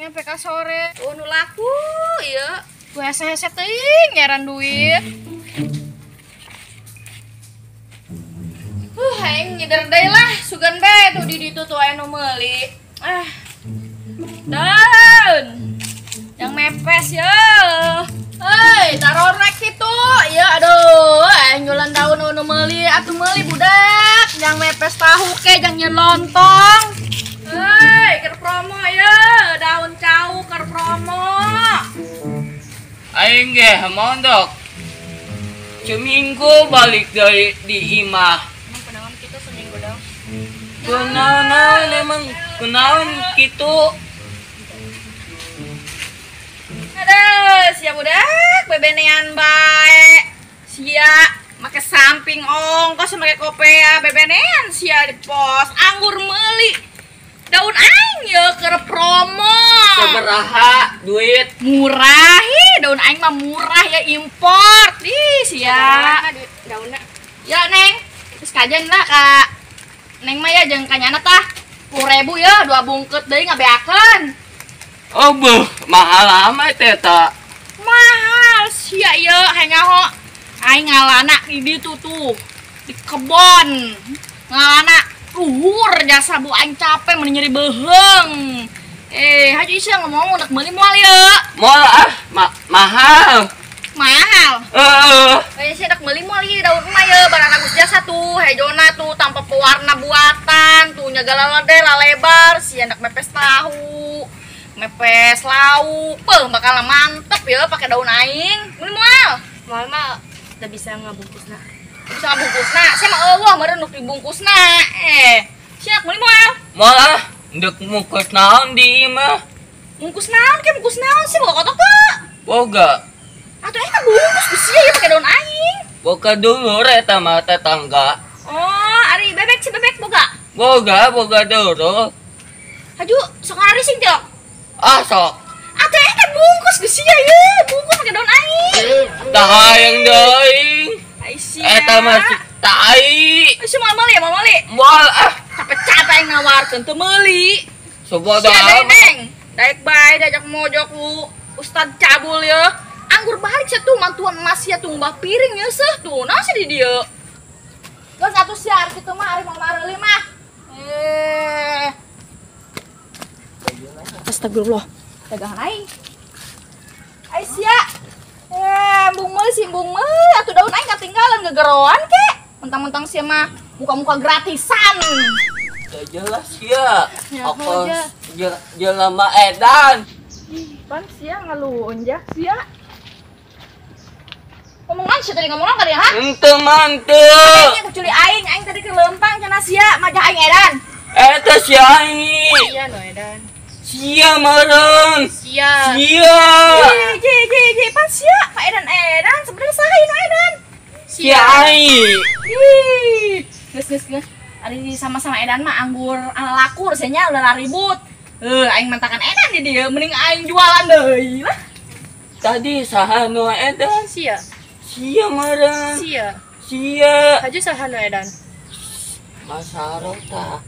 Nyampe ka sore. Oh nu laku ieu. Ku hese-hese teuing nyaran duit. Aing ngider deui lah, sugan bae tuh di ditu tuh aya nu meuli. Ah. Dan yang mepes ya. Hei, tarorek kitu. Ya aduh, aing jualan daun nu meuli atuh meuli budak. Yang mepes tahu ke jang nyen lontong. Hei, keur promo ya, daun cau keur promo. Aing ge mondok. Seminggu balik dari di imah. Kunaon emang kunaon kitu. Aduh, sia budak bebenean bae. Sia make samping ongkos make kopea bebenean sia di pos anggur meuli. Daun aing ye keur promo. Sabaraha duit? Murah, hi, daun aing mah murah ya import. Ih, sia. Daunna. Ya, Neng. Terus kajen lah ka Neng mah ya jeung kanyana tah 10.000 ya, 2 bungkut deui ngabeakeun. Oh beuh, mahal amat eta. Mahal sia ieu hayang nyaho. Aing ngalana di ditu tuh. Di kebon. Ngalana luhur jasa bu aing capek mun nyeri beuheung. Eh, haji sia ngomong nek meuli moal ieu. Moal ah, mahal. Mahal. Heeh. Sia dak meuli moal ieu daun mah ye barang agus jasa tuh, hejona tuh tanpa pewarna buatan tuh nya galalede lalebar sia ndak mepes tahu, mepes lauk, beuh bakal mantep ya pakai daun aing. Meuli moal. Moal mah teu bisa ngabungkusna. Teu bisa ngabungkusna, sia mah eueuh meureun nu dibungkusna. Eh, sia meuli moal. Moal ah, ndek mungkus naon di imah? Mungkus naon ke mungkus naon sih boga kotok teu? Boga. Atuh eta bungkus besi ya pakai daun aing. Boga dulur eta mah tetangga. Oh, ari bebek si bebek boga. Boga, boga dulur. Haju sok ngarising teh. Ah, sok. Atuh eta bungkus besi ya, bungkus pakai daun aing. Tah hayang deui. Ai sia. Eta mah si tai. Si moal meuli ya, moal meuli. Moal ah. Capek-capek aing nawarkeun teu meuli. Sobodo. Sia Neng. Daek bae diajak mojok ku Ustad Cabul ya. Anggur balik sia tuh mantuan emas sia tuh ngubah piring ya seuh tuh. Naon sih di dieu? Geus atuh sia ari kitu mah ari moal mareuli mah. Eh. Astagfirullah. Dagangan aing. Ai sia. Eh, embung meuli sih embung meuli atuh daun aing katinggalan gegeroan ke. Mentang-mentang sia mah muka-muka gratisan. Teu jelas sia. Ongkos jelema edan. Ih, pan sia ngalunjak sia. Ngomongan sih tadi ngomong kali ya, ha? Henteu manteu. Kayaknya kecuali aing, aing tadi ke lempang cenah sia, majah aing edan. Eta sia aing. Sia nu edan. Sia meureun. Sia. Sia. Ji ji ji pan sia, Pak edan edan sebenarnya saha nu edan? Sia aing. Ih, geus geus geus. Ari sama-sama edan mah anggur laku nya ulah ribut. Heuh, aing mentakan edan di dieu, mending aing jualan deui lah. Tadi saha nu edan? Sia. Sia meureun. Sia. Sia. Haju saha nu edan? Masaro tah.